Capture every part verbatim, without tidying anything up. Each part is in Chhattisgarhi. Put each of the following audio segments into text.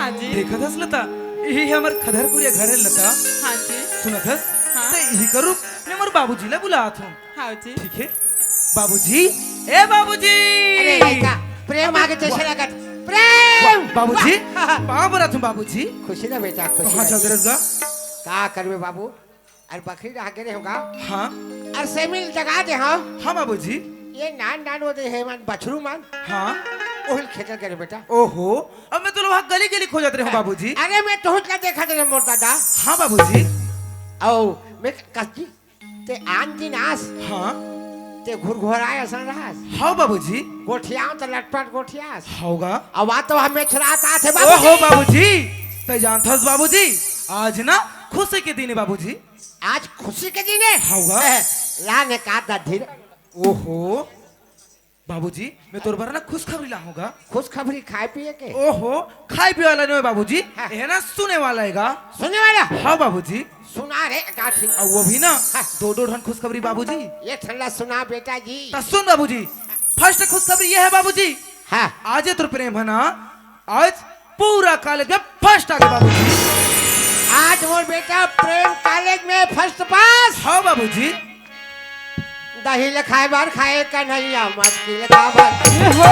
हाँ जी। देखत हस लता, यही हमर खदरपुरिया घर हे लता। हाँ जी। सुनत हस? हाँ। त यही करू, मैं मोर बाबूजी ला बुलात हूँ। हाँ जी। ठीक है। बाबूजी, ए बाबूजी। अरे लइका, प्रेम आगे जैसे लगत। प्रेम। बाबूजी, वाह। पाँव परत हूँ बाबूजी। खुशी रह बेटा, खुशी कहाँ रह। चल रहे का? का करबे बाबू? अरे बखरी रह गे रहे होगा। हाँ। अरे सेमी ल जगा दे हाँ। हाँ बाबूजी। ये नान नान वो दे हे मन बछरू मन। हाँ। ओहिल खेतल करे बेटा। ओहो, अब मैं तो लोहा गली गली खोजत रहे हूँ बाबूजी। अरे मैं तोहच ला देखत रहे मोर दादा। हाँ बाबूजी। औ मैं कस जी, ते आन दिन आस। हाँ। ते घुरघुराए असन रहस। हाँ बाबूजी। गोठियाव त लटपट गोठियास। होगा। अब आ तो हमें छरात आथे बाबूजी। ओहो बाबूजी, ते जानत हस बाबूजी, आज ना खुशी के दिन हे बाबूजी। आज खुशी के दिन हे? हौगा। ला ने का दधिर। ओहो, बाबूजी, मैं तोर बर ना खुशखबरी लाहूँगा। खुशखबरी खाए पिए के? ओहो, खाए पिए वाला नहीं बाबूजी, हाँ। ये ना सुने वाला हे गा। सुने वाला? हाँ बाबूजी। सुना रे गाठी। और वो भी ना, हाँ। दो दो ठन खुशखबरी बाबूजी। ये ठंडा सुना बेटा जी। त सुन बाबूजी, फर्स्ट खुशखबरी ये हे बाबूजी। हाँ। आज ये तोर प्रेम हे ना, आज पूरा कॉलेज में फर्स्ट आ गे बाबूजी। आज मोर बेटा प्रेम कॉलेज में फर्स्ट पास। हाँ बाबूजी। दही ल खाए बर खाए कन्हैया, मटकी ल खाए बर। ये हो।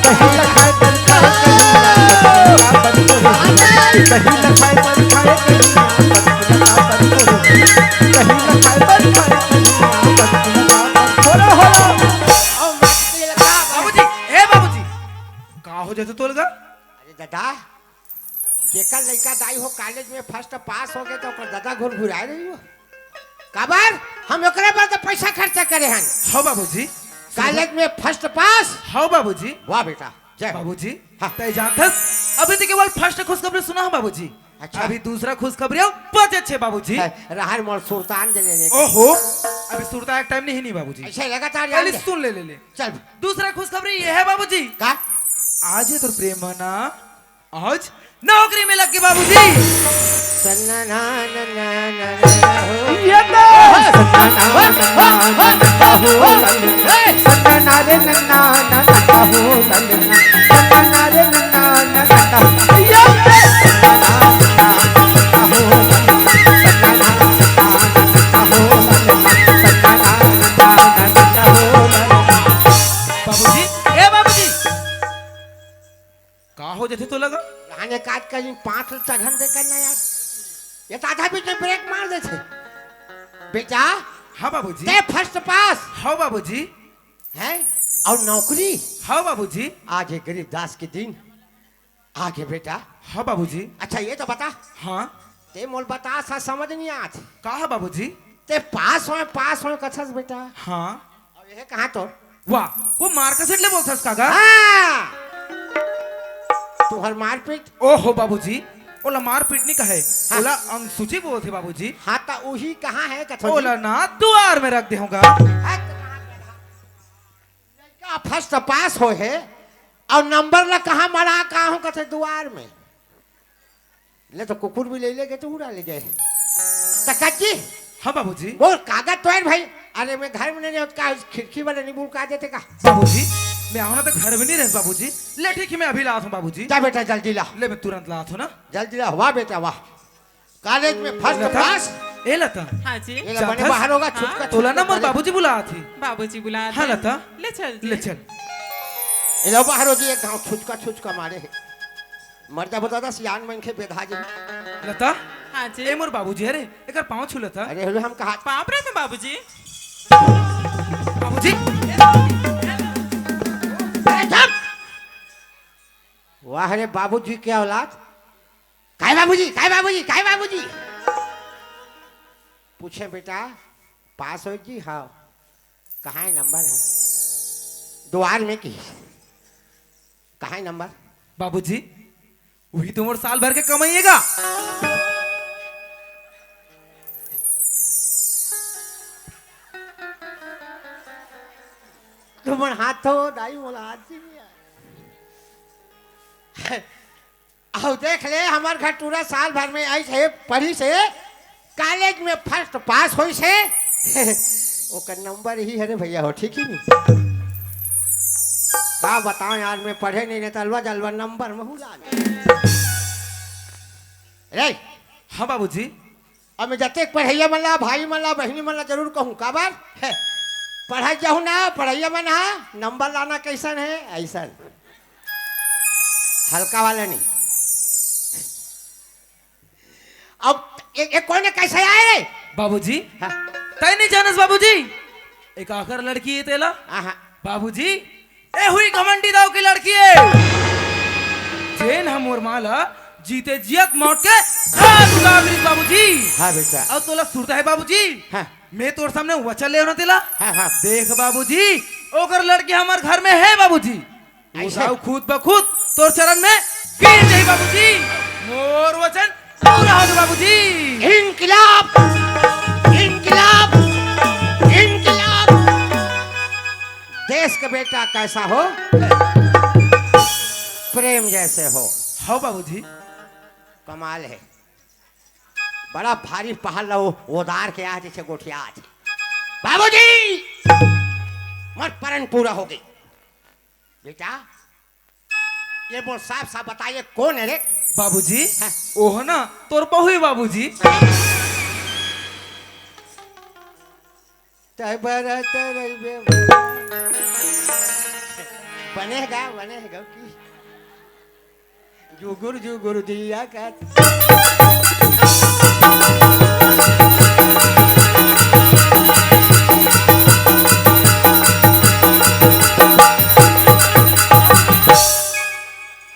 दही ल खाए बर खाए कन्हैया, मटकी ल खाए बर। दही ल खाए बर खाए कन्हैया, मटकी ल खाए बर। दही ल खाए बर खाए कन्हैया, मटकी ल खाए बर। हो रे हो। और मटकी ल खाए बर। बाबूजी, ए बाबूजी, का हो जाथे तोला गा? अरे दादा, जेकर लइका दाई हो कॉलेज में फर्स्ट पास हो गे त ओकर दादा घुरघुराए रही हो। काबर? हम ओकरे बर तो पैसा खर्चा करे हन। हाँ बाबूजी। कॉलेज में फर्स्ट पास। हाँ बाबूजी। वाह बेटा, जय हो। बाबूजी, हाँ। तय जानथस, अभी तो केवल फर्स्ट खुशखबरी सुना हूँ बाबूजी। अच्छा। अभी दूसरा खुशखबरी अउ बचे हे बाबूजी। है, रहर मोर सुरतान दे ले ले। ओहो, अभी सुरता एक टाइम नहीं, नहीं बाबूजी। ऐसे लगातार पहले जान दे। सुन ले, ले, ले। चल। दूसरा खुशखबरी ये हे बाबूजी। का? आज ये तोर प्रेम ना आज नौकरी में लग गे बाबूजी। सन्ना ना ना ना ना ना ना हो। ये तो। सन्ना ना ना ना ना ना हो। सन्ना ना रे ना ना ना ना हो। सन्ना ना रे ना ना ना ना हो। ये तो। सन्ना ना ना ना हो। सन्ना ना ना ना हो। सन्ना ना ना ना हो। बाबूजी, ए बाबूजी। का हो जाथे तोला गा? रहने काज कहीं पाँच ल चघन दे करना यार। ये तो आधा बीच में ब्रेक मार देथे। बेटा, हाँ बाबूजी। ते फर्स्ट पास। हाँ बाबूजी। हैं? और नौकरी? हाँ बाबूजी। आज ये गरीब दास के दिन। आगे बेटा। हाँ बाबूजी। अच्छा ये तो बता। हाँ। ते मोल बता सा समझ नहीं आज। का हे बाबूजी? ते पास होए, पास होए कथस बेटा। हाँ। अब ये कहाँ तो? वाह, वो मार का सेट ले बोलथस का गा? हाँ। तुहर मारपीट। ओहो बाबूजी, ओला मारपीट नहीं कहे, हाँ। ओला अंगसूची बोलथे बाबूजी। हाँ, त उही कहाँ हे कथो जी? ओला ना दुआर में रख दे हूँ गा। हाँ, त कहाँ पे रहा? लड़का फर्स्ट पास हो हे, और नंबर ला कहाँ मड़ा का हूँ कथे दुआर में। ले तो कुकुर भी ले लेगे तो उड़ा ले जाए। त कच्ची? हाँ बाबूजी। बोल कागज तो है भाई। अरे मैं घर में नहीं होता, खिड़की वाले नहीं बुड़का देते का? बाबूजी, मैं आऊँ ना तो घर में नहीं रह बाबूजी। ले ठीक है, मैं अभी लात हूँ बाबूजी। जा बेटा जल्दी ला। ले मैं तुरंत लात हूँ ना। जल्दी ला, वाह बेटा वाह। कॉलेज में फर्स्ट लता, पास। ए लता। हाँ जी। ये ला बने जानथस? बाहर होगा, हाँ। छुटका तोला ना छुटका मोर करे। बाबूजी बुलात हे। बाबूजी बुलात हाँ हे। लता। ले चल जी। ले चल। ये लो बाहर हो जी, एक गाँव छुचका छुचका मारे हे। मर जाबो दादा, सियान मनखे बेधा जाही। लता, हाँ जी। ए मोर बाबूजी, अरे, एकर पाँव छू लता। अरे, हेलो, हम कहा पाँव परत हन बाबूजी। बाबूजी। अरे, चुप। वाह रे, बाबूजी के औलाद। काय बाबूजी, काय बाबूजी, काय बाबूजी? पूछे बेटा, पास हो जी? हाँ। कहाँ है नंबर है? दुआर में की। कहाँ है नंबर? बाबूजी, वही तो मोर साल भर के कमाई हे गा। तुमन हाथ हो, दाई मोला हाथ जी नहीं आए। अउ देख ले, हमर घर टूरा साल भर में आइस हे, पढ़िस हे, कॉलेज में फर्स्ट पास होइस हे। ओकर नंबर ही हरे भैया हो, ठीक ही नहीं? का बताओ यार, मैं पढ़े नहीं, नहीं तो अलवा जलवा नंबर में हुला नहीं। रे, हाँ बाबूजी। अब मैं जतेक पढ़इया मन ला, भाई मन ला, बहिनी मन ला जरूर कहूँ। काबर? हे, पढ़त जाहू ना, पढ़इया मन हा, नंबर लाना कइसन हे? अइसन। हल्का वाला नहीं। अब ए, ए कोन हे, कइसे आय रे? बाबूजी, हाँ। तैं नइ जानस बाबूजी? ए काकर लड़की हे तेला? हाँ, हाँ। बाबूजी, ए हुई घमंडी दाऊ के लड़की हे। जेन ह मोर माँ ला जीते जियत मौत के घात उतार दिस बाबूजी। हाँ बेटा। अउ तोला सुरता हे बाबूजी? हाँ। मैं तोर सामने वचन ले हँव ना तेला। हाँ, हाँ। देख बाबूजी, ओकर लड़की हमर घर में हे बाबूजी। वो अइसे? दाऊ खुद ब खुद तोर चरण में गिर जाही बाबूजी। मोर वचन पूरा होगे बाबूजी। इनकलाब, इनकलाब, इनकलाब। देश का बेटा कैसा हो, प्रेम जैसे हो। हव बाबूजी। कमाल हे, बड़ा भारी पहाड़ ला ओ-, ओदार के आय जइसे गोठियात हे। बाबूजी, मोर परन पूरा होगे। बेटा, ए मोला साफ साफ बता, ए कोन हे रे? बाबूजी, हाँ। ओह ना तोर बहू हे बाबूजी। तैं बरत रहिबे। बने गा, बने गा कि जुगुर जुगुर दिया का।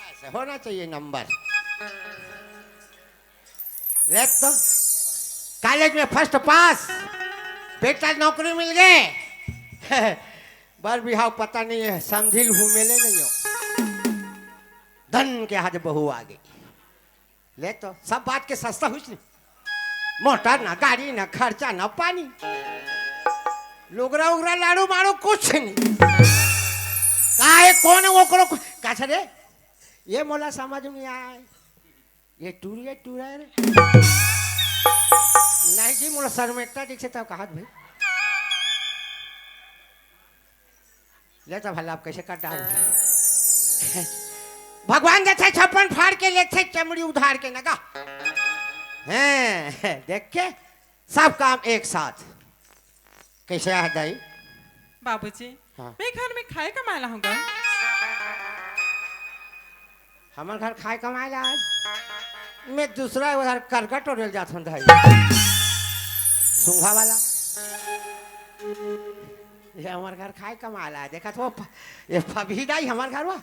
ऐसे होना चाहिए नंबर। देख तो, कॉलेज में फर्स्ट पास, बेटा नौकरी मिल गे। बर बिहाव पता नहीं हे, समझी लहूँ मिले नहीं हो। धन के हाथ बहू आ गे। ले तो, सब बात के सस्ता हुई नहीं। मोटर ना, गाड़ी ना, खर्चा ना, पानी। लुगरा उगरा, लाड़ू माड़ू कुछ नहीं। का हे, कोन हे, ओकरो कु-, का छे रे? ए मोला समझ में आय। ए टूर, ए टूर हे रे। नहीं जी, मोला शर्म एकता दिखथे तब कहत भाई। ले तो भला अब कइसे कर डाल। भगवान देथे छप्पन फाड़ के, लेथे चमड़ी उधार के नगा। हैं, देख के सब काम एक साथ। कइसे आहे दाई? बाबूजी, हाँ। मैं घर में खाए कमाए ला हूँ गा। हमर घर खाए कमाए ला आज। मैं दूसरा उधर करकट टोरे ल जात हूँ दाई। सूंघा वाला। ये हमर घर खाए कमाए ला। देखत हो, फ-, ये फबही दाई हमर घर वा।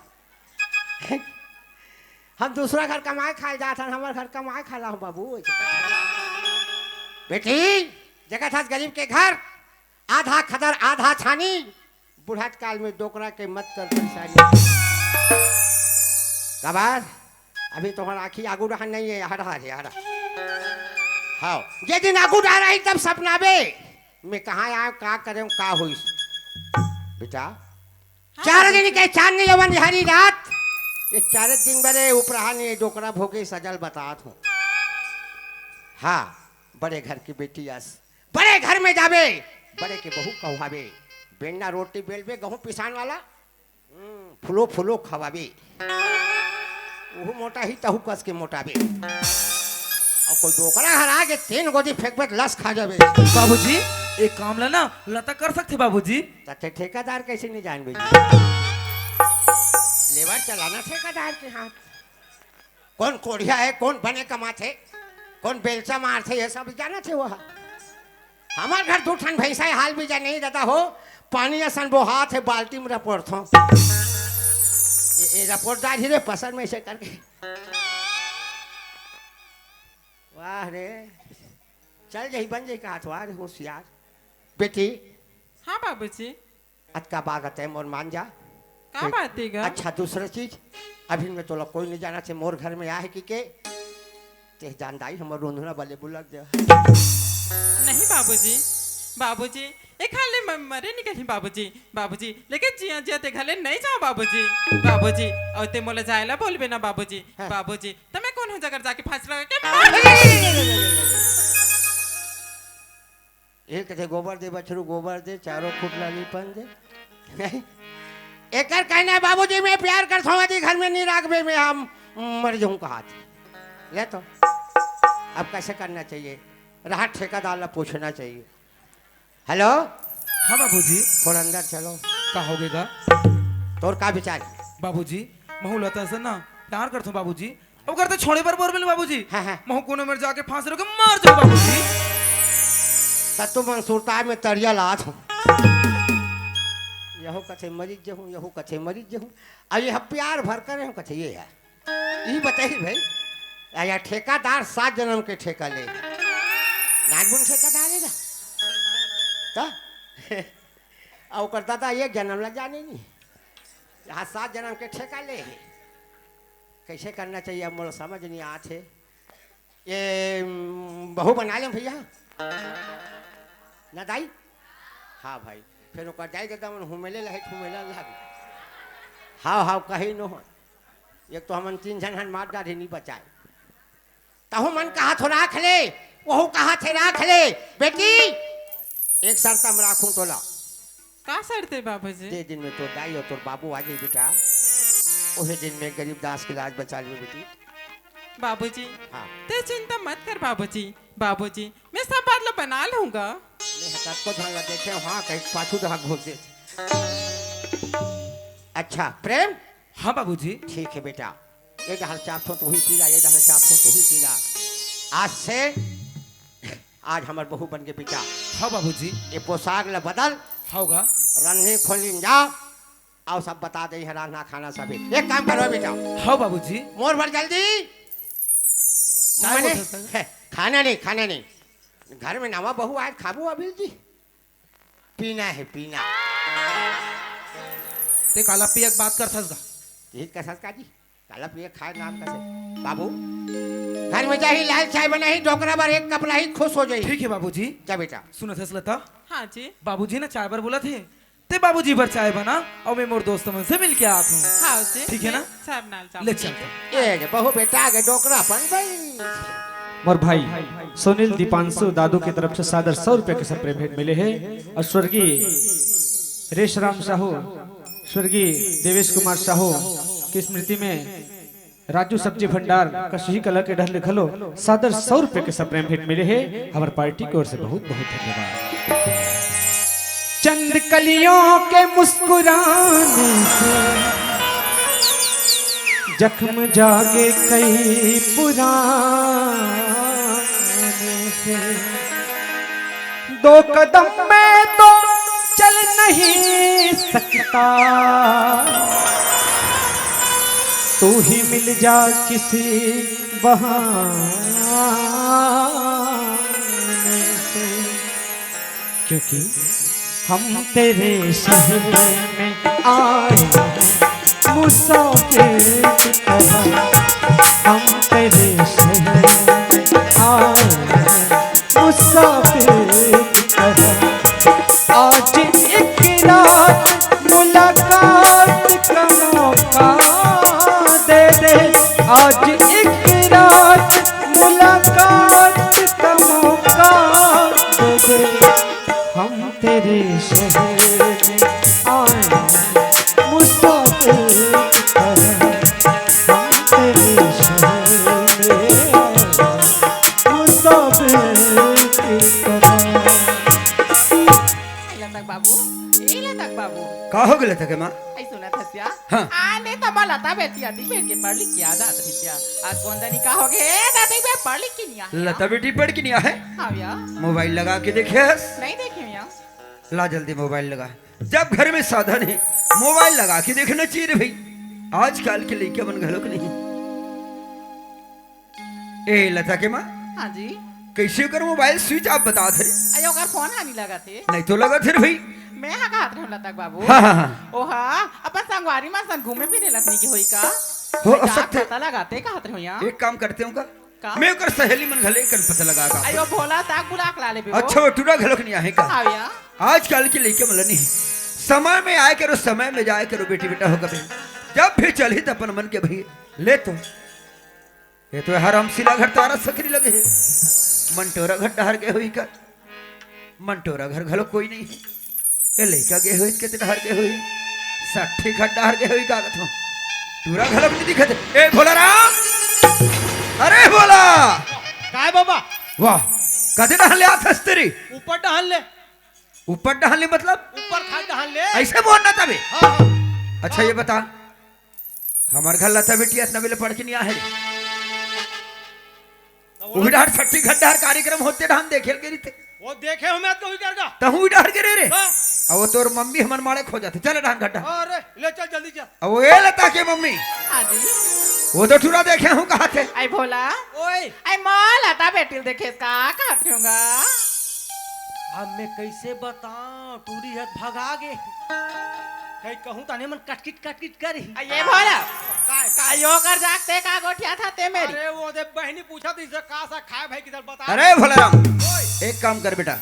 हम दूसरा घर कमाए खाए जात हन, हमर घर कमाए खाए ला हूँ बाबू। बेटी, देखत हस गरीब के घर, आधा खदर, आधा छानी, बुढ़त काल में डोकरा के मत कर परेशानी। काबर? अभी तोहर आँखी आगू डहर नहीं हे, यहाँ डहर हे, यहाँ डहर। हाँ, जे दिन आगू डहर आही तब सपनाबे, मैं कहाँ आएँव, का करेंव, का होइस। बेटा, हाँ, चार बाबू दिन जी। के चांदनी अउ अंधियारी रात, ये चारे दिन बरे उपराहा नहीं डोकरा भोगे सजल बतात हूँ। हाँ, बड़े घर की बेटी अस, बड़े घर में जाबे, बड़े के बहू कहवाबे, बेलना रोटी बेलबे, गहूं पिसान वाला, हम्म, फुलो फुलो खवाबे। उहू मोटा ही, तहू कस के मोटाबे। अउ कोई डोकरा हर आगे तीन गोदी फेंकबे त लस खा जाबे। बाबूजी, एक काम ला ना, लता कर सकथे बाबूजी। त ते ठेकेदार कइसे नहीं जानबे जी? लेबर चलाना ठेकेदार के हाथ। कोन कोढ़िया हे, कोन बने कमाथे, कोन बेलचा मारथे, ये सब जानथे वो ह। हमर घर दू ठन भैंसा हे, हाल बीजा नहीं दादा हो, पानी असन बोहात हे, बाल्टी में रपोरथों। ये, ये रपोर डारही रे पसर में अइसे करके। वाह रे, चल जाही, बन जाही कहात, वाह रे होशियार। बेटी। हाँ बाबूजी। अतका बात हे मोर मान जा। का एक बात हे गा? अच्छा, दूसरा चीज, अभी मैं तोला कोई नहीं जानथे, मोर घर में आहे कि के, ते जानदाई हमर रोंधना बले बुलक दे। नहीं बाबूजी, बाबूजी, एक हाल ले म-, मरे निकलही बाबूजी, बाबूजी, लेकिन जिया जिया ते घले नहीं जाओ बाबूजी, बाबूजी, अउ ते मोला जाए ला बोलबे ना बाबूजी, हाँ। बाबूजी, त मैं कोनो जगह जाके फांसी लगा के मर एक कथे गोबर दे बछरू गोबर दे, चारों खुट ला लीपन दे। एकर कहना हे, "बाबूजी, मैं प्यार करथों, यदि घर में नहीं राखबे, मैं हम मर जाऊं कहात।" ले तो। अब कैसे करना चाहिए? रहा ठेकेदार ला पूछना चाहिए। हेलो, हाँ बाबूजी। थोड़ा अंदर चलो। का हो गए गा? तोर का विचार हे? बाबूजी, महू लता से ना प्यार करथों बाबूजी। अब करते छोड़े बर बोर मिल बाबूजी। हाँ, हाँ। महू कोनो मेर जाके फांस रोके मार जाऊं बाबूजी। त तुमन सुरता में तरिया लात हो। यहू कथे मरिज जहूं, यहू कथे मरिज जहूं। अब ये प्यार भर करे हम कथे ये है। ई बताई भाई, या ठेकेदार सात जन्म के ठेका ले। नानमुन ठेकेदार हे ना? त? अउ ओकर दादा एक जन्म ला जाने नहीं। यहाँ सात जन्म के ठेका ले हे। कैसे करना चाहिए, अब मोला समझ नहीं आत हे। ये, उम, बहू बना ले भैया। ना दाई? हाँ भाई। फिर ओकर दाई ददा मन हुमेले लहे, हुमेले लगे। हाव, हाव, कही नो हो। एक तो हमन तीन झन हन मार डारे, नहीं बचाए। तहु मन कहा थो राख ले, वहू कहा थे राख ले। बेटी, एक शर्त हम राखूं तोला। का शर्त हे बाबूजी? जे दिन में तोर दाई अउ तोर बाबू आ जाई बेटा, ओहे दिन में गरीब दास के लाज बचा लियो बेटी। बाबूजी, हाँ। ते चिंता मत कर बाबूजी। बाबूजी, मैं सब बात ला बना लूंगा। मैं कतको झन ला देखे, हाँ, कहीं पाछू डहा घोंस दे। अच्छा, प्रेम? हाँ बाबूजी। ठीक है बेटा, ये डहर चाप थो तू ही पी ला, ये डहर चाप थो तू ही पी ला। आज से, आज हमर बहू बन के बेटा। हाँ बाबूजी। ये पोशाक ला बदल। होगा। रंधनी खोली में जा, अउ सब बता दे, यहाँ रांधना खाना सभी। एक काम करो बेटा। हाँ बाबूजी। मोर बर जल्दी। चाय मने, बोतल संग। हे, खाना नहीं, खाना नहीं। घर में नवा बहू आए, खाबू अभी जी। पीना है, पीना। ते काला पिया के बात करथस गा? यही कसस का जी। काला पिया खाए नाम कसे। बाबू, घर में जाही लाल चाय बनाही, डोकरा बर एक कप लाही, खुश हो जाही। ठीक है बाबूजी। जा बेटा। सुनत हस लता? हाँ जी। बाबूजी ना चाय बर बोलत हे, ते बाबूजी बर चाय बना, अउ मैं मोर दोस्त मन से मिल के आत हूँ। हाँ जी। ठीक है ना? चाय बना ले, ले चल। चल। ये जे बहू बेटा आगे डोकरा अपन भाई। मोर भाई सुनील दीपांशु दादू की तरफ से सादर सौ रुपया के सप्रे भेंट मिले हे अउ स्वर्गीय रेशराम साहू, स्वर्गीय देवेश कुमार साहू की स्मृति में राजू सब्जी भंडार कसही कला के डहर ले घलो सादर सौ रुपया के सप्रे भेंट मिले हे। हमर पार्टी की ओर से बहुत बहुत धन्यवाद। चंद कलियों के मुस्कुराने से जख्म जागे कई पुराने से। दो कदम मैं तो चल नहीं सकता, तू ही मिल जा किसी बहाने से। क्योंकि हम तेरे शहर में आए हैं मुसाफिर की तरह, हम तेरे शहर में आए हैं मुसाफिर की तरह। आज एक रात मुलाकात का मौका दे दे, आज एक रात मुलाकात का मौका दे दे। हम तेरे शहर में आए हैं मुसाफिर की तरह, हम तेरे शहर में आए हैं मुसाफिर की तरह। ए लतक बाबू, ए लतक बाबू। का हो गे लतक के माँ? आई सुनत हस या? हाँ। आ, ले त माँ लता बेटी आती बैठ के पढ़ लिख के आ जात रही क्या? आज कौन जानी का हो गे? ए, दादी बे पढ़ लिख के नहीं आ। लता बेटी पढ़ के नहीं आ है? हाँ भैया। मोबाइल लगा के देखे हस? नहीं देखे भैया। ला जल्दी मोबाइल लगा। जब घर में साधन है, मोबाइल लगा के देखना चाहिए रे भाई। आजकल के लइका मन घलोक नहीं। ए लता के माँ। हाँ जी। कैसे ओकर मोबाइल स्विच ऑफ बतात हे? अरे ओकर फोन हानि लगत हे। नहीं तो लगत हे रे भाई। मैं हा कहत रहूं लता के बाबू। हाँ, हाँ, हाँ। ओहा अपन संगवारी मन संग घूमे फिरे लत नहीं के होई का? हो, मैं हो का सकथे। पता लगाते कहत रहूं या। एक काम करते हूँ का? का? मैं ओकर सहेली मन घले कन पता लगा का। अयो भोला साग बुला के ला लेबे वो। अच्छा, वो टूरा घलोक नहीं आहे का? हाँ भैया। आजकल के लइका मन ला नहीं। समय में आए करो, समय में जाए करो बेटी बेटा हो कभी। जब भी चलही त अपन मन के भई ले तो। ये तो हरामसिला घर तारा सकरी लगे हे। मंटोरा घर डहर गे होही का? मंटोरा घर घलो कोई नहीं हे। ये लइका गे होही त के डहर गे होही? साठी घर डहर गे होही का कथों? टूरा घलो नहीं दिखत हे। ए भोला राम! अरे भोला! काय बाबा? वाह, कदे डहन ले आथस तेरी? ऊपर डहन ले। ऊपर डहन ले मतलब? ऊपर खाए डहन ले। ऐसे बोलना तबे। हाँ, हाँ। अच्छा, ये बता, हमर घर लता बेटी अतना बेले पढ़ के नहीं आहे रे। तो वो भी डहर छठी घट डहर कार्यक्रम होते डहन देखे ल गे रहिते। वो देखे हूँ मैं तो ही कर गा। तहूँ भी डहर गे रे रे। हाँ। अब वो तोर मम्मी हमर माड़े खो जाते। चल डहन घट डहर। अरे, ले चल जल्दी चल। अब वो ए लता के मम्मी। हाँ जी। वो तो टूरा देखे हूँ कहा थे। आई भोला। ओए। आई माँ लता बेटी ल देखे का कहत रहूँगा। अब मैं कैसे बताऊं, टूरी हत भगा गे। कहीं कहूँ ताने मन कटकिट कटकिट करी। आ, ये भोला। काय, काय? आ, यो कर जाग ते का गोठिया था ते मेरी। अरे वो दे बहनी पूछा थी, इसे का सा खाए भाई किधर बता। अरे भोलाराम, ओए। एक काम कर बेटा,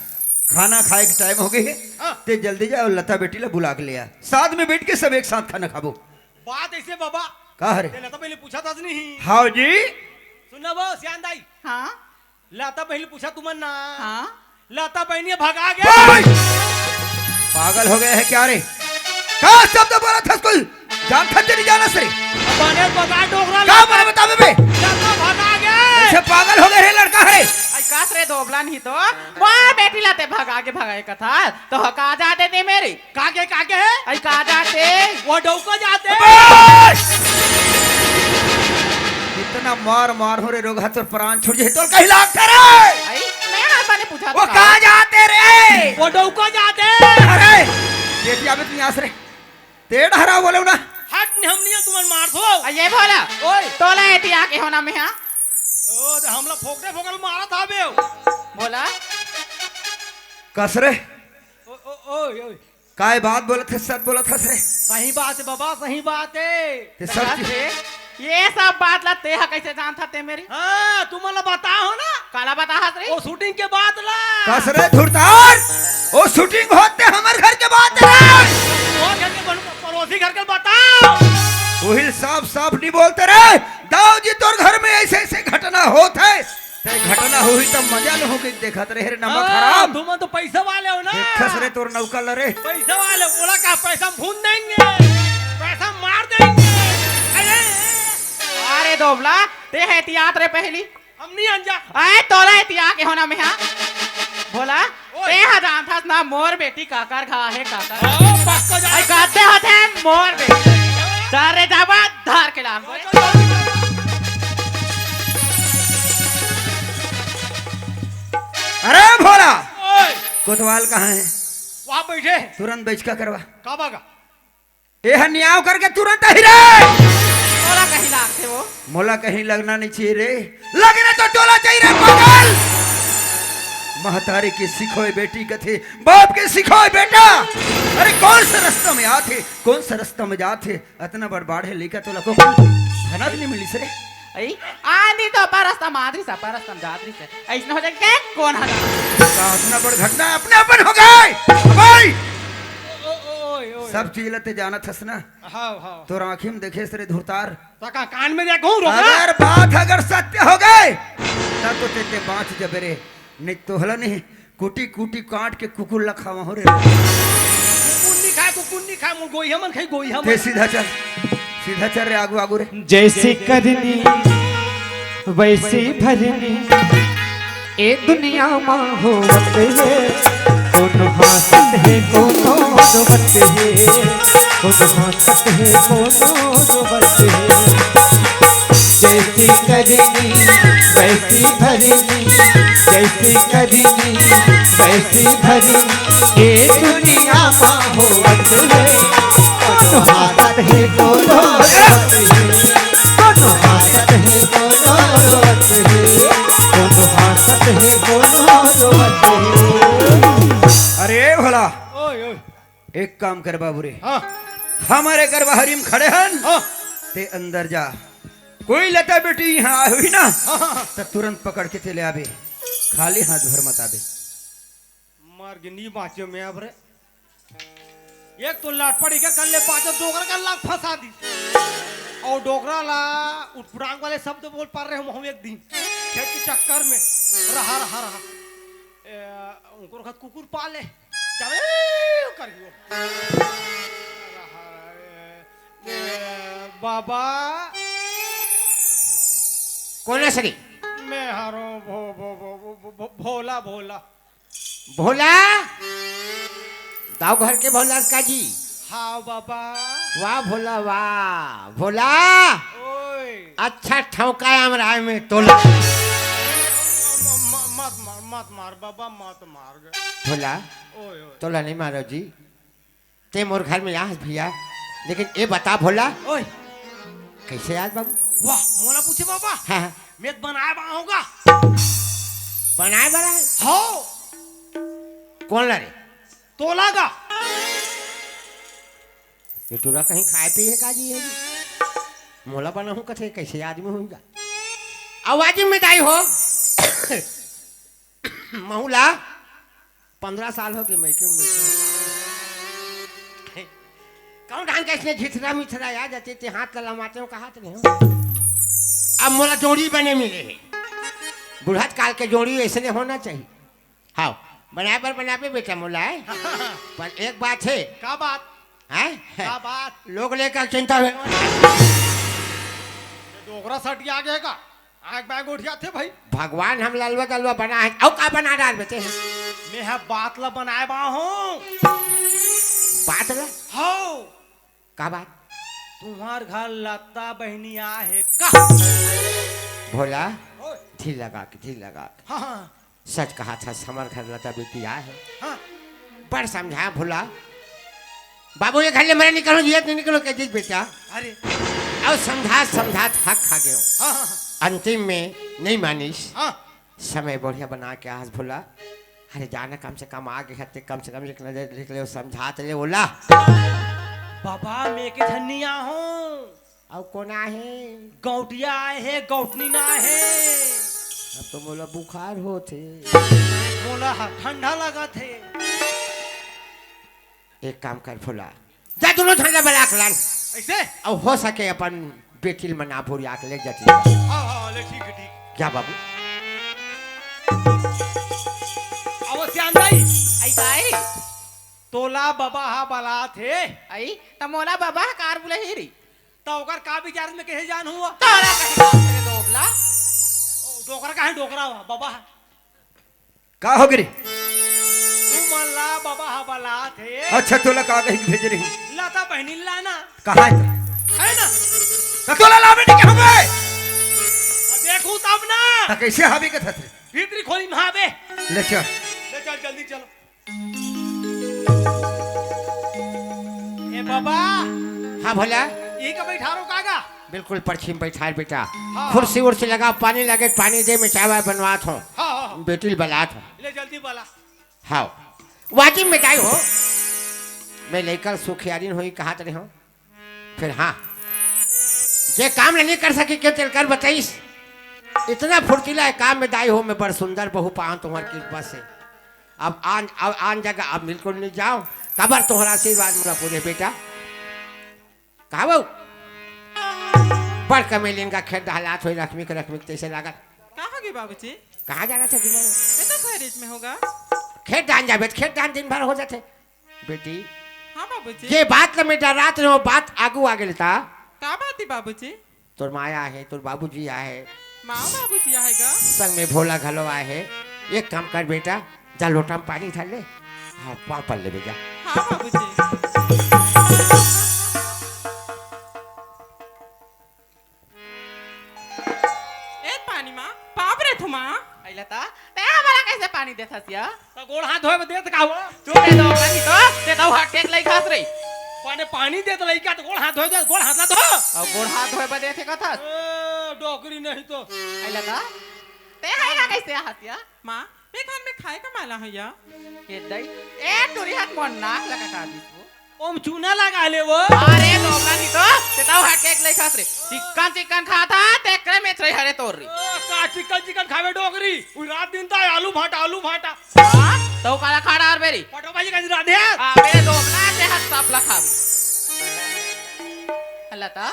खाना खाए के टाइम हो गई है, हाँ। ते जल्दी जा और लता बेटी ला बुला के ले आ, साथ में बैठ के सब एक साथ खाना खाबो। बात ऐसे बाबा। का हरे? ते लता पहले पूछा था नहीं। हाँ जी। सुन ना वो, सियान दाई। हाँ। लता बहनी पूछा तुमन ना। हाँ। लता बहनी भगा गे। ओए! पागल हो गया है क्या रे? का शब्द बोला था स्कूल? जानत हस नहीं जानत हस रे? बने बता डोकरा का लता। बने बतावे बे? लता भगा गे। ऐसे पागल हो गए रे लड़का हरे। आई कास रे दोबला नहीं तो। वाह बेटी लते भगा गे भगाए कथा। तो का जाते ते मेरी। कागे, कागे है? आई का जाते? वो डौको जाते? बस! इतना मार मार हो रे रोगहा, तोर प्राण छूट जाए, तोर कहीं लागथे रे। आई, मैं हाथ बने पूछा वो था। का जाते रे? वो डौको जाते? अरे, ये क्या बे तू यहाँ से रे? ते डहरा बोले ना। हट, नहीं, हम नहीं है, तुम्हारे मार दो। आ, ये भोला। ओए। तोला एती आके होना में, हाँ? ओ, तो हमला फोकटे फोकल मारा था बे। भोला। कस रे? ओ, ओ, ओए, ओए। काय बात बोलत हस, सच बोलत हस रे? सही बात है बाबा, सही बात है। ते सब बता चीज रे, ये सब बात ला ते ह कैसे जानत हस ते मेरी? हाँ, तुमन ला बताओ ना। काला बताहस रे? वो shooting के बात ला। कस रे धुरतार, वो shooting होते हमर घर के बात रे। वो घर के बन-, पड़ोसी घर के बताओ। वही साफ साफ नहीं बोलते रे। दाऊ जी तोर घर में ऐसे ऐसे घटना होत है। ते घटना होही त मजा ल होके देखत रहे रे नमक हाँ, हराम। तुमन तो पैसा वाले हो ना। देखस रे तोर नौका ल रे। पैसा वाले, ओला का पैसा हम भून देंगे, पैसा मार देंगे। अरे, अरे दोबला, ते है एती आत रे पहली। हम नहीं अनजा। आए तोला एती आके होना में, हाँ। भोला, ओए। ते ह जानथस ना मोर बेटी काकर घा हे, काकर। ओ, पक्का जान। आई कहते होते मोर बेटी। सारे जाबा धार के लान। अरे भोला, ओए। कोतवाल कहाँ है? वहाँ बैठे। तुरंत बैठका करवा। का बागा? एह न्याव करके तुरंत ही रे। मोला कहीं लागथे वो। मोला कहीं लगना नहीं चाहिए रे। लगे ना तो टोला चाहिए रे पागल। महतारी के सिखोए बेटी कथे, बाप के सिखोए बेटा। अरे कौन सा रास्ता में आथे, कौन सा रास्ता में जाथे? अतना बड़ बाढ़ है, लेकर तोला को धना भी नहीं मिली से रे। आई, आंधी तो परस त मादरी सा, परस त जादरी से। ऐसने हो जाए के कौन हला? का अतना बड़ घटना अपने अपन हो गए? भाई! ओ, ओ, ओए, ओए। सब चीज लते जानत हस ना? हाँ, हाँ। तोर आँखी में देखे से रे धुरतार। त का कान में देखो, रोक ना। अगर बात अगर सत्य हो गए, तब तो तेते बाँच जबे रे। नहीं तो हला नहीं, कुटी कुटी काट के कुकुर ला खावा हो रे। कुकुर नहीं खाए, कुकुर नहीं खाए, मोर गोइहा मन खाई, गोइहा ते मन। सीधा चल, सीधा चल रे, आगू, आगू रे। जैसी करनी, वैसी भरनी, ए दुनिया मा होवत हे। कोनो हाँसत हे, कोनो रोवत हे, कोनो हाँसत हे, कोनो रोवत हे। जैसी करनी, वैसी भरनी, जैसी करनी, वैसी भरनी, ए दुनिया मा होवत हे। कोनो हाँसत हे, कोनो रोवत हे, कोनो हाँसत हे, कोनो रोवत हे, कोनो हाँसत हे, कोनो रोवत हे। अरे भोला, ओए, ओए। एक काम कर बाबू रे, हाँ। हमरे घर बाहरी में खड़े हन, हाँ। ते अंदर जा, कोई लता बेटी यहाँ आई हुई ना, हाँ, हाँ, हाँ। त तुरंत पकड़ के चले आबे, खाली हाथ भर मत आबे। मर गे, नी बाँचे मैं अब रे। एक तो लाट पड़ी के कर ले बाँचे, डोकरा का लात फँसा दी। और डोकरा ला उटपुटांग वाले शब्द बोल पा रहे हम, हम एक दिन खेत के चक्कर में रहा, रहा, रहा। ए, उनको रखा कुकुर पाले। चले करियो। रहा, ए, ए, बाबा। कौन है सगी? मैं हारो। भो, भो, भो, भो, भो, भो, भोला, भोला। भोला? दाऊ घर के भोला का जी? हाँ बाबा। वाह भोला, वाह भोला। ओए। अच्छा ठौका है हमरा में तोला। म-, म-, मत मार, मत मार बाबा, मत मार। भोला, ओए, ओए। तोला नहीं मारो जी। ते मोर घर में आस भैया, लेकिन ए बता भोला। ओए। कैसे आज बाबू? वाह, मोला पूछे बाबा। हाँ, हाँ। मैं तो बनाए बा होगा। बनाए बा है? हो। कौन ला रे? तोला का। ये टूरा कहीं खाए पिए का जी है? मोला बना हूँ कथे, कैसे आदमी होगा? आवाज में दाई हो। महू ला पंद्रह साल हो गए, मैं क्यों, मैं क्यों? कौन ढंग का इसने झिठरा मिठरा आ जाते ते हाथ ला लमाते हो, कहा तो नहीं हो। अब मोला जोड़ी बने मिले है। बुढ़त काल के जोड़ी ऐसे होना चाहिए। हाँ, बनाए बर बनाबे बेटा मोला है। पर एक बात है। का बात? हैं? का बात? लोग लेकर चिंता है। डोकरा सट के आ गए का? आग बैग उठ जाते भाई। भगवान हम ललवा दलवा बना है। अउ का बना डाल बेटे हैं? मैं हा बात ला बनाए बा हूँ। बात ला? हो। का बात? तुम्हार घर लता बहनी आ है का? भोला, ओए। ढील लगा के, ढील लगा के। हाँ, हाँ। सच कहा था, हमर घर लता बेटी आ है। हाँ। बड़ समझा भोला। बाबू ये घर ले मरे निकलो, ये नहीं निकलो, कह दीजिए बेटा। अरे। और समझा, समझा थक खा गयो। हाँ, हाँ, हाँ। अंतिम में नहीं मानिस। हाँ। समय बढ़िया बना के आज भोला। अरे जाना कम से कम आगे हते, कम से कम एक नजर देख ले, समझा तो ले बोला। बाबा मैं के धनिया हूँ। अउ कोन आहे? गौटिया आए हे, गौटनी ना हे। अब तो मोला बुखार होत हे। मोला ह-, ठंडा लगत हे। एक काम कर भोला, जा दोनों झन ला बला के लान। ऐसे? अउ हो सके अपन बेटी ल मना भोरिया के ले जाती। हाँ, हाँ, ले ठीक हे, ठीक। जा बाबू। अवश्य आन जाई। आई दाई। तोला बबा हा बलात हे। आई, त मोला बबा हा कार बुलाही री। त ओकर का विचार में कहे जान हुआ? तोरा कहे बाप रे दोबला। ओ, डोकरा काहे डोकरा हुआ, बबा? का हो गिरी? तू मन ला बबा हा बलात हे। अच्छा, तोला का कही के भेजे रही? लता बहनी लाना। कहाँ हे? है ना? त तोला लावे नहीं कहूँ मैं। अब देखू तब ना। त कैसे हावी कथत रे? भीतरी खोली में हावे। ले चल। ले चल, जल्दी चलो। ए बाबा। हाँ भोला। ई का बैठा रो कागा? बिल्कुल पश्चिम बैठा रे बेटा। हाँ। कुर्सी उर्सी लगा, पानी लगे, पानी दे, मैं चाय वाय बनवात हूँ। हाँ, हाँ, हाँ। बेटी ल बलात हूँ। ले जल्दी बला। हाँ। वाजिब में दाई हो। मैं लइका सुखियारिन होई कहात रहे हूँ। फिर हाँ, जे काम नहीं कर सकी के तेल कर बताइस। इतना फुर्तीला है काम में दाई हो, मैं बड़ सुंदर बहू पान तुम्हारी कृपा से। अब आन, अब आन जगह अब बिल्कुल नहीं जाओ। कबर तुम्हारा आशीर्वाद मोला पूरे बेटा। कहा बहू? बड़ कमेलिन का खेत डहलात होई रखमी के रखमी के तैसे लागत। का हो गई बाबूजी? कहाँ जाना था दिमाग? मैं तो घर में होगा। खेत डान जाबे, खेत डान दिन भर हो जाते। बेटी, हाँ बाबूजी। ये बात ल मैं डरात रहे हो, बात आगू आ गेल ता। का बात है बाबूजी? तोर माँ आहे, तोर बाबूजी आहे। माँ बाबूजी आहे गा? संग में भोला घलो आहे। एक काम कर बेटा, जा लोटा में पानी धर ले। हाँ, पाँव पल ले बेटा। हाँ बाबूजी। ए पानी माँ, पाप रे थू माँ। अइला ता, ते हमला कैसे पानी देथस या? त गोड़ हाथ धोए बर देत का हुआ? चुप रे, तो पानी तो, ते तो हट के लइकास रे। पानी, पानी देत लइका त गोड़ हाथ धोए दे, गोड़ हाथ ला धो। अब गोड़ हाथ धोए बर देथे कथस? ए, डोकरी नहीं तो। अइला ता, ते है ना कैसे हस या? माँ, मैं घर में खाए का माला है या? ए दई, ए टुरी हाथ मोर नाक ला कटा दिस वो। ओम चूना लगा ले वो। अरे डोकरा नहीं तो, ते तो हट के लइकास रे। चिकन चिकन खाता, तेकरे में छई हरे तोर रे। ओ, का चिकन चिकन खावे डोकरी? उई रात दिन तो आलू भाटा, आलू भाटा। हाँ, तो काला खा डार बेरी। पटो भाजी का राधे। आ, मेरे डोकरा ते हाथ साफ ला खावे। हल्ला ता।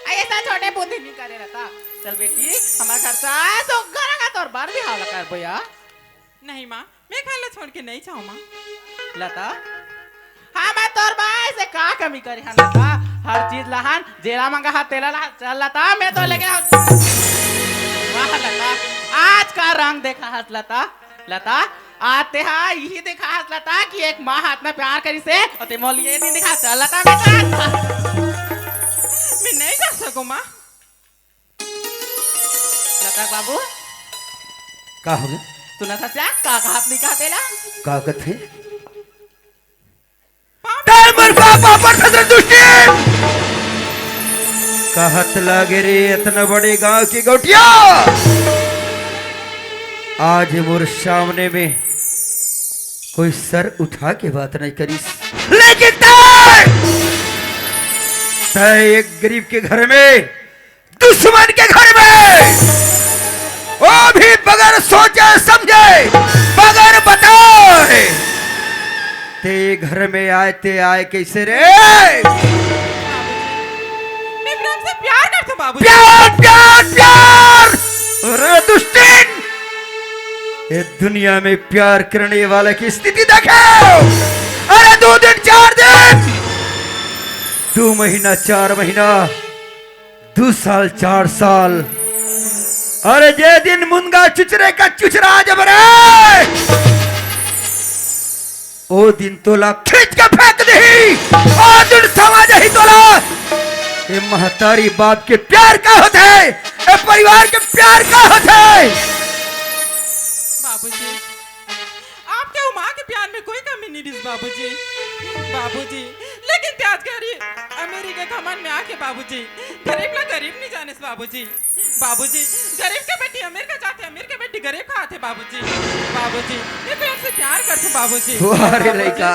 ऐसा छोटे बुद्धि नहीं करे रहता। चल बेटी, हमारे घर से आए तो घर का तोर बार भी हावला कर बोया। नहीं माँ, मैं घर ला छोड़ के नहीं जाऊँ माँ। लता, हाँ, मैं तोर बाई से का कमी करी हन लता? हर चीज लहन, जेला मंगा हा तेला लहन। चल लता, मैं तो लेके आऊँ। वाह लता, आज का रंग देखा हस लता? लता, आज तेहा इही देखा हस लता कि एक माँ हा अतना प्यार करिस हे, अउ ते मोला ये दिन देखा हस लता बेटा। मैं नहीं जा सकूं माँ। लता बाबू, का हो गे? सुनत हस का? का कहा अपनी का तेला? का कथे? तैं मोर पापा पर ससुर दुष्टी! कहत लागे रे अतना बड़े गांव के गौटिया, आज मोर सामने में कोई सर उठा के बात नहीं करिस, लेकिन तैं, तैं एक गरीब के घर में, दुश्मन के घर में, वो भी बगैर सोचे समझे, बगैर बताए, ते घर में आए, ते आए कैसे रे? मैं प्रेम से प्यार करता हूँ बाबूजी। प्यार, प्यार, प्यार! अरे दुष्टिन, ये दुनिया में प्यार करने वाले की स्थिति देखो। अरे दो दिन, चार दिन, दो महीना, चार महीना, दू साल, चार साल, अरे जे दिन मुनगा चुचरे का चुचरा जब रे, ओ दिन तोला खींच के फेंक दही, ओ दिन समझ ही तोला। ए महतारी बाप के प्यार का होथे, ए परिवार के प्यार का होथे। बाबूजी, आपके अउ माँ के प्यार में कोई कमी नहीं रिस बाबूजी। बाबूजी, लेकिन ते आज गरीब अमीरी के घमंड में आके बाबूजी, गरीब ला गरीब नहीं जानिस बाबूजी। बाबूजी, गरीब के बेटी अमीर का जाथे, अमीर के बेटी गरीब का आथे बाबूजी। बाबूजी, मैं प्रेम से प्यार करथूं बाबूजी। वाह रे बाबूजी, लइका।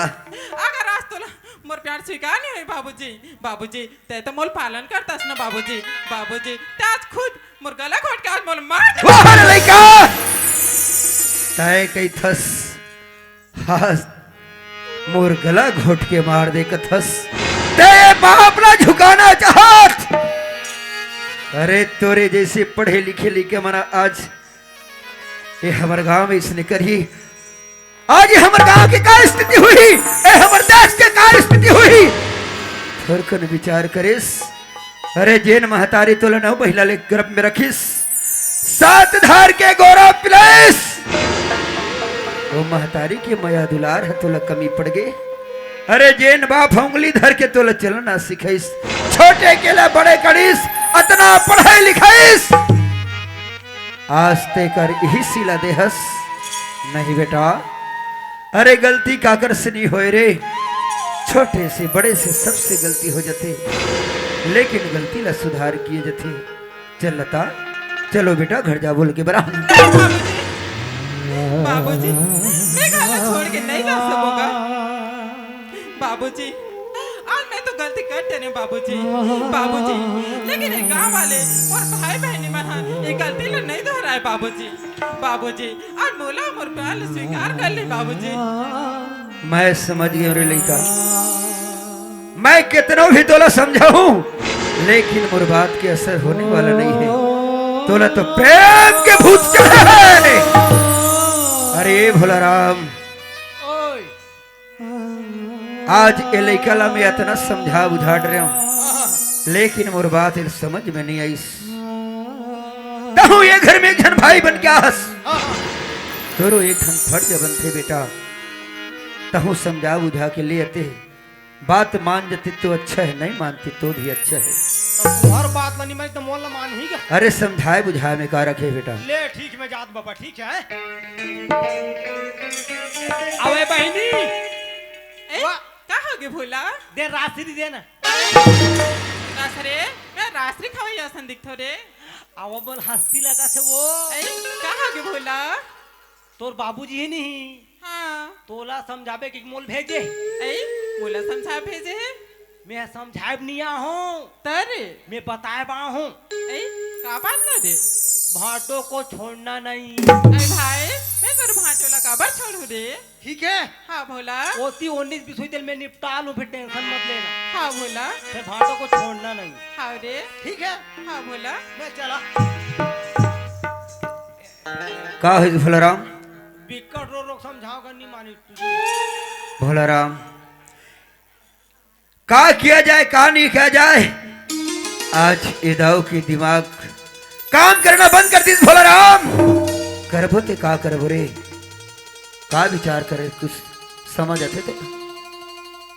अगर आज तोला मोर प्यार स्वीकार नहीं होई बाबूजी, बाबूजी, ते तो मोल पालन करतस ना बाबूजी। बाबूजी, ते आज खुद मोर गला घोट के आज मोल मार दे। वाह रे लइका, तय कहिथस, आज मोर गला घोट के मार दे कथस, ते बाप ला झुकाना चाहत। अरे तोरे जैसे पढ़े लिखे लइका मन आज ये हमर गांव में इसने करी, आज ये हमर गांव के का स्थिति हुई, ए हमर देश के का स्थिति हुई, थोरकन विचार करेस। अरे जेन महतारी तोला नौ महीना ले गर्भ में रखिस, सात धार के गोरा पिलाइस, वो महतारी के मया दुलार ह तोला कमी पड़ गे। अरे जेन बाप उंगली धर के तोला चलना सिखाइस, छोटे के ला बड़े करिस, अतना पढ़ाई लिखाइस, आज ते कर इही सिला देहस। नहीं बेटा, अरे गलती काकर से नहीं होए रे, छोटे से बड़े से सबसे गलती हो जथे, लेकिन गलती ला सुधार किए जथे। चल लता, चलो बेटा घर जा बोल के बरा। बाबूजी, मैं घर ला छोड़ के नहीं जा सकूंगा। बाबूजी, आज मैं तो गलती कर डरे बाबूजी। बाबूजी, लेकिन ये गांव वाले और भाई बहनी मन हा ये गलती ला नहीं दोहराए बाबूजी। बाबूजी, आज मोला मोर प्यार ला स्वीकार कर ले बाबूजी। मैं समझ गया रे लइका, मैं कितनो भी तोला समझाऊं, लेकिन मोर बात के असर होने वाला नहीं है। तोला तो प्रेम के भूत चढ़े हैं। अरे भोला राम, ओए। आज ए लइका ला मैं इतना समझा बुझा डरे हूं, लेकिन मोर बात इला समझ में नहीं आइस। तहूं ये घर में एक झन भाई बन के आहस, तोरो एक ठन फर्ज बनथे बेटा। तहूं समझा बुझा के ले आते, बात मान जते तो अच्छा है, नहीं मानते तो भी अच्छा है। तो तुम्हार बात ला नहीं मानी तो मोला मान ही गा। अरे समझाए बुझाए में का रखे बेटा। ले ठीक, मैं जात बाबा, ठीक है। अबे बहिनी। ए, वाह। का होगे भोला? दे राशि दे ना। राशि रे, मैं राशि खवई असन दिखथो रे। अब मोला हंसी लगथे वो। ए, का होगे भोला? तोर बाबूजी ही नहीं। हाँ। तोला समझाबे के मोल भेजे। ए, मोला समझा भेजे हे। मैं समझाए नहीं आहूं। तरे। मैं बताए बा आहूं। ए, का बात ला दे? भांटो को छोड़ना नहीं। ए भाई, मैं तोर भांटो ला काबर छोड़ू रे? ठीक है। हाँ भोला। ओती उन्नीस बीस हुई तेल मैं निपटा लूं, फिर tension मत लेना। हाँ भोला। फिर भांटो को छोड़ना नहीं। हाँ रे। ठीक है। हाँ भोला। मैं चला। का है भोला राम? बिकट रो रो समझाओ कर नहीं मानी तुझे। भोला राम, का किया जाए, का नहीं किया जाए? आज ए दाऊ के दिमाग काम करना बंद कर दिस भोला राम। करबो ते का करबो रे? का विचार करे, कुछ समझ आथे ते?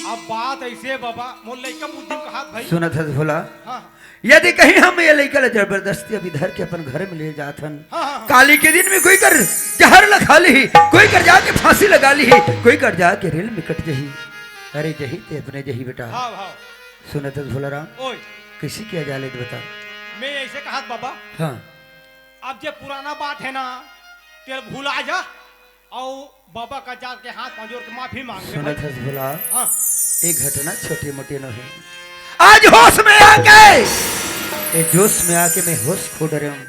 अब बात ऐसे बाबा, मोर लइका बुद्धि में कहात भाई। सुनत हस भोला? हाँ। यदि कहीं हम ये लइका ला जबरदस्ती अभी धर के अपन घर में ले जात हन, हाँ, हाँ, हाँ। काली के दिन में कोई कर जहर ला खा लिही, कोई कर जाके फांसी लगा लिही, कोई कर जाके रेल में कट जही। अरे जही ते अपने जही बेटा। हाँ, हाँ। सुनत हस भोला राम? ओए। किसी किया जाले तो बता। मैं ऐसे कहात बाबा। हाँ। अब जे पुराना बात है ना, तेल भुला जा, अउ बाबा का जाके हाथ पाँव जोड़ के माफी मांग ले सुनत भाई। हस भोला, हाँ। एक घटना छोटी मोटी नोहे। आज होश में आके, ए जोश में आके मैं होश खो डरे हूँ।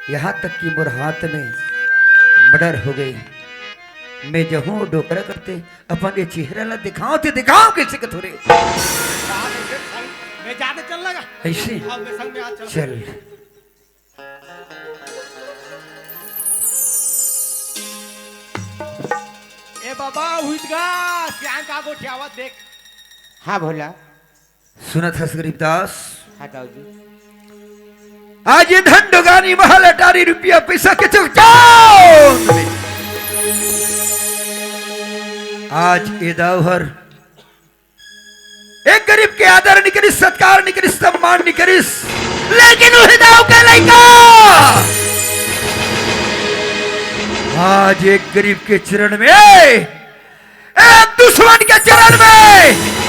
यहाँ तक कि मोर हाथ में मर्डर हो गई। मैं जहूँ डोकरा करते, अपन ये चेहरा ला दिखाओ ते दिखाओ कैसे के थोड़े। बात ऐसे संग में जाते चल लगा। ऐसे? अब मैं संग में आज चल। चल। ए बाबा, हुई गा, सियान का गोठियावत देख। हाँ भोला। सुनत हस गरीबदास? हाँ दाऊ जी। आज ये धन डोगानी महल अटारी रुपया पैसा के चौक चांद में। आज ए दाऊ हर एक गरीब के आदर नइ करिस, सत्कार नइ करिस, सम्मान नइ करिस, लेकिन उही दाऊ के लइका आज एक गरीब के चरण में, एक दुश्मन के चरण में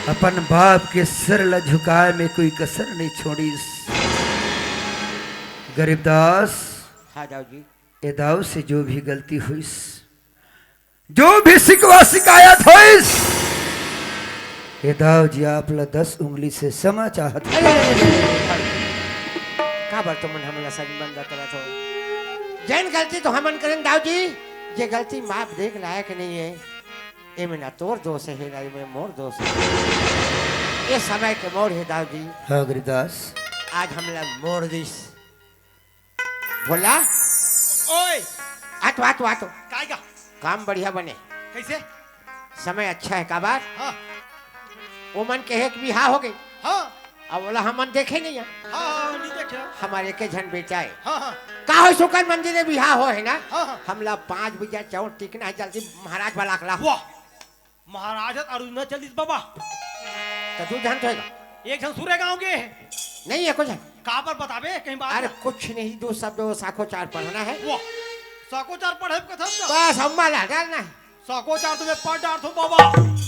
अपन बाप के सर ला झुकाए में कोई कसर नइ छोड़िस। गरीबदास, हाँ दाऊ जी। ए दाऊ से जो भी गलती होइस, जो भी शिकवा शिकायत होइस, ए दाऊ जी आप ला दस उंगली से क्षमा चाहत हूँ। अरे, अरे, अरे, अरे, अरे। काबर तुमन हमला शर्मिंदा करत हो? जेन गलती तो हमन करेन दाऊ जी, ये गलती माफ देख लायक नहीं है। एमे ना तोर दोष है, ना एमे मोर दोष है। ये समय के मोड़ है दाऊ जी। हाँ गरीबदास। आज हमला मोड़ दिस। भोला। ओए। आ तो, आ तो, आ तो। काय का? काम बढ़िया बने। कैसे? समय अच्छा है काबर? हाँ। ओमन के एक बिहाव हो गई। हाँ। अब ओला हमन देखे नहीं है। हाँ, हाँ, नहीं देखे। हमर एके झन बेटा है। हाँ, हाँ। का होइस ओकर मंदिर में बिहाव हो है ना? हाँ, हाँ। हमला पाँच बीघा चाउर टिकना है, जल्दी महाराज बला के ला। वाह। महाराज ह अरुणा चलिस बाबा। त तू जानत होएगा? एक झन सूर्य गांव के हे। नहीं है कुछ। काबर बताबे, कहीं बात अरे ना। कुछ नहीं, दो शब्द वो साखोचार पढ़ना है। वाह, साखोचार पढ़े कथन तो। बस अम्मा ला डालना है। साखोचार तो मैं पढ़ डारथों बाबा।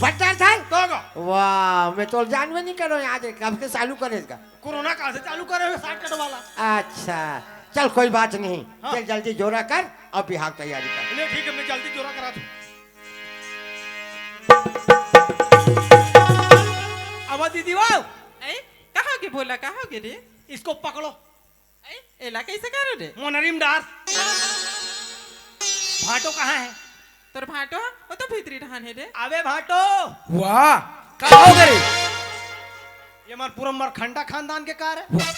पढ़ डारथस? तो का? वाह, मैं तो जानबे नहीं करो आज कब से चालू करेगा। कोरोना काल से चालू करे हुए shortcut वाला। अच्छा, चल कोई बात नहीं। हाँ। चल जल्दी जोरा कर और बिहाव तैयारी कर। ले ठीक है, मैं जल्दी जोरा कराथों। अब दीदी वो। ए, कहाँ गे भोला, कहाँ गे रे? इसको पकड़ो। ए, एला कैसे करो रे? मोनरी म डार। भांटो कहाँ है? तोर भांटो? वो तो भीतरी डहान है रे। अबे भांटो। वाह, का हो गे रे? ये हमार पूरा मरखंडा खानदान के कार है। वाह।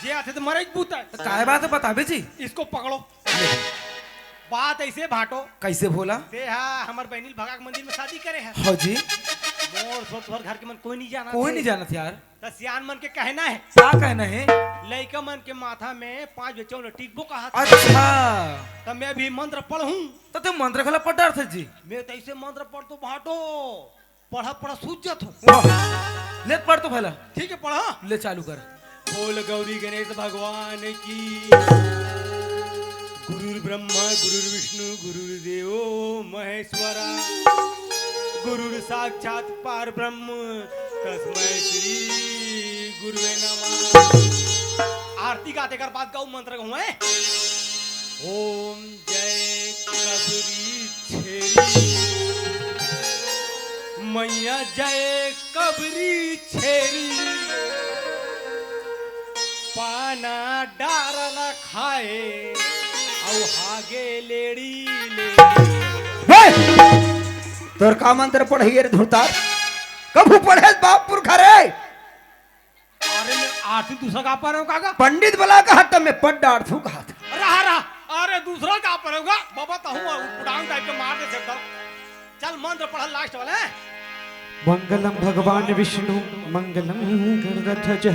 जे आथे तो मरे ही पूता है। तो काय बात है बताबे जी? इसको पकड़ो। बात ऐसे भांटो। कैसे भोला? ते हा हमर बहनी ल भगा के मंदिर में शादी करे है। हाँ जी। मोर सोच भर घर के मन कोई नहीं जानत कोई हे। नहीं जानत यार। त सियान मन के कहना है। का कहना है? लइका मन के माथा में पाँच बजे चौले टिकबो कहा था। अच्छा। त मैं भी मंत्र पढ़ूं। त ते मंत्र घला पढ़ डारथस जी। मैं त ऐसे मंत्र पढ़थों भांटो। पढ़ा पढ़ा सूझ जात हो। वाह। ले पढ़ तो भला। ठीक है, पढ़ा। ले चालू कर। बोल गौरी गणेश भगवान की। गुरुर्ब्रह्मा गुरुर्विष्णु गुरुर्देवो महेश्वरा। गुरुर्साक्षात् परब्रह्म तस्मै श्री गुरुवे नमः। आरती गाते कर बाद गौ मंत्र कहूँ है। ओम जय कबरी छेरी। मैया जय कबरी छेरी। पाना डारला खाए। अउ हागे लेड़ी ले। बे! तोर का मंत्र पढ़िए रे धुरतार? कभू पढ़े बाप पुरखा रे? अरे मैं आरती दूसरा गा पा रहा हूँ काका। पंडित बला कहा त मैं पढ़ डारथों कहा था। रहा, रहा। अरे दूसरा गा पा रहा हूँ गा। बाबा तहूँ उड़ान टाइप के मार दे सकता हूँ। चल मंत्र पढ़ा लास्ट वाला है। मंगलम भगवान विष्णु मंगलम गरुड़ध्वज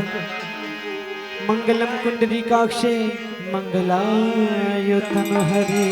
मंगलम कुंडलीकाक्षे मंगलाय तन हरि।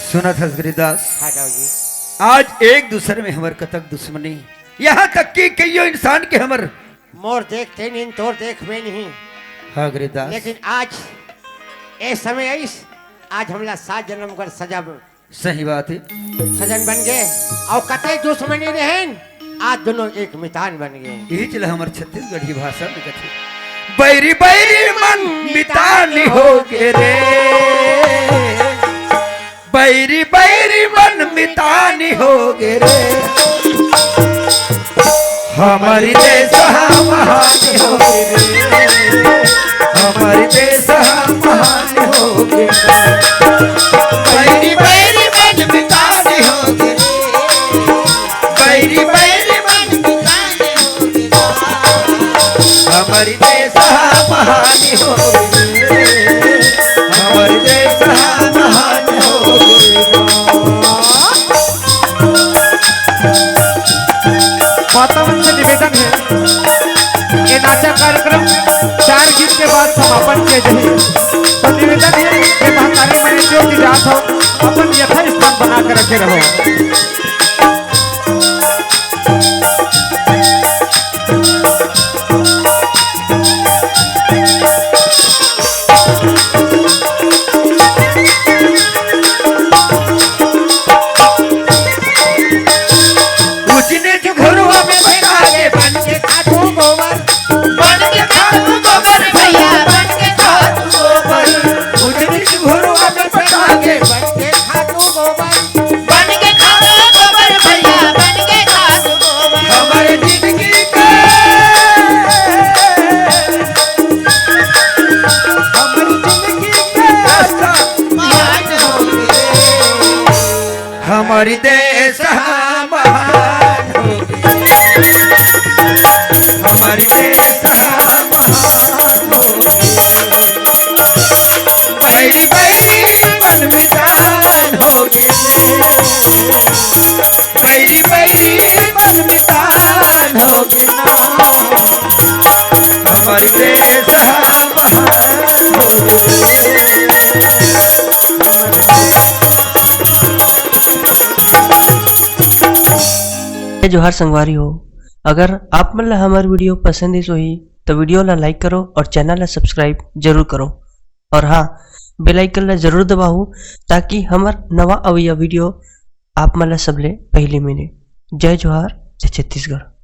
सुनत हस गिरिदास? हाँ जाओ जी। आज एक दूसरे में हमर कतक दुश्मनी, यहाँ तक कि कइयो इंसान के हमर मोर देख तेन इन तोर देख में नहीं। हाँ गिरिदास। लेकिन आज ए समय आइस, आज हमला सात जन्म कर सजा सही बात है। सजन बन गे, अउ कतई दुश्मनी रहेन, आज दोनों एक मितान बन गे। यही चला हमर छत्तीसगढ़ी भाषा में कथे, बैरी बैरी मन मितान हो गे रे, बैरी बैरी मन मितान हो गे रे। हमर देश हा महान हो गे रे, हमर देश हा महान हो गे रे। बैरी बैरी मन मितान हो गे रे, बैरी बैरी मन मितान हो गे रे। हमर देश हा महान हो गे रे, हमर देश हा महान हो गे रे। माता मन से निवेदन हे, ये नाचा कार्यक्रम चार गीत के बाद समापन किया जाही। तो निवेदन हे कि महतारी मन जो भी जात हो, अपन यथास्थान बना के रखे रहो। उजने जो घरवा में बैठा के बन के खातू गोबर, बन के खातू गोबर भैया, बन के खातू गोबर। उजने जो घरवा में बैठा के बन के खातू गोबर, बन के खातू गोबर भैया, बन के खातू गोबर। हमारे जिंदगी के, हमारे जिंदगी के रास्ता महान हो गे। हमर देश हा महान हो गे, हमर देश हा महान हो गे। बैरी बैरी मन मितान हो गे, बैरी बैरी मन मितान हो गे ना। हमर देश हा महान हो गे। जय जोहार संगवारी हो, अगर आप मन ला हमर video पसंद आइस होही, तो video ला like करो और channel ला subscribe जरूर करो। और हाँ, bell icon ला जरूर दबाओ, ताकि हमर नवा अवइया video आप मन ला सबले पहली मिले। जय जोहार, जय छत्तीसगढ़।